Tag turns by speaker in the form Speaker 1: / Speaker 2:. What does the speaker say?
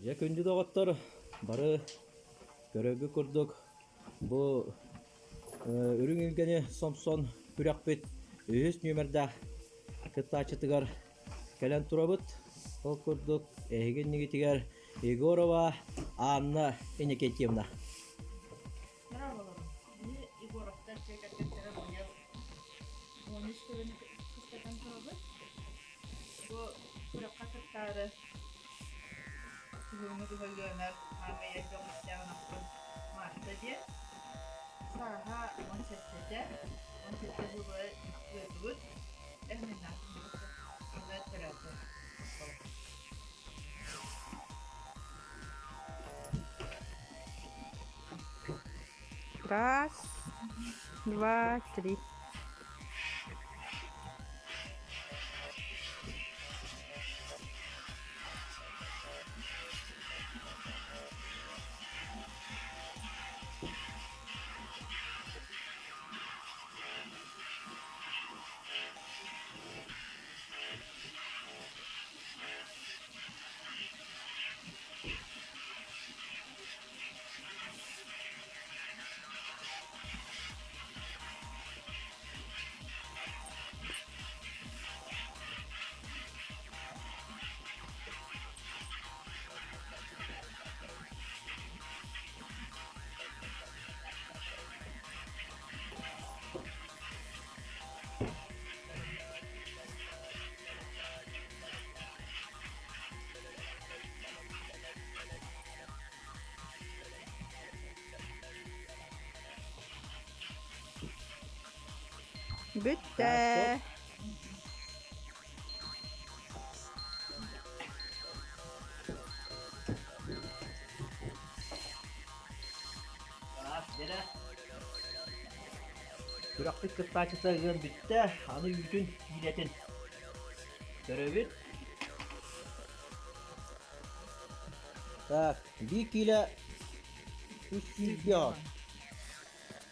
Speaker 1: Дьэ, күндү доҕоттор, бары көрөргүт курдук бу Үрүҥ Илгэни сомсон күрэхпит үһүс нүөмэрдээх кыттааччытыгар кэлэн турабыт. Ол курдук эһиги иннигитигэр Егорова Анна Иннокентьевна.
Speaker 2: Здравствуйте. Ми Егоровтар дьиэ кэргэттэрэ быйыл 13 көрүнү кыстатан турабыт. Бу күрэххэ кыттаары күһүҥҥү туһалыанар аамай элбэх үстээҕин ахсын Марта диэн. Сааһа 17-тэ, 17 сылы ыытыбыт. Эрминнаатын төрөөтө.
Speaker 3: Раз, два, три. Бүттэ.
Speaker 1: Күрэхпит кыттааччыта ыан бүттэ, аны үүтүн киилэтин көрөбүт. Так, биир киилэ 300.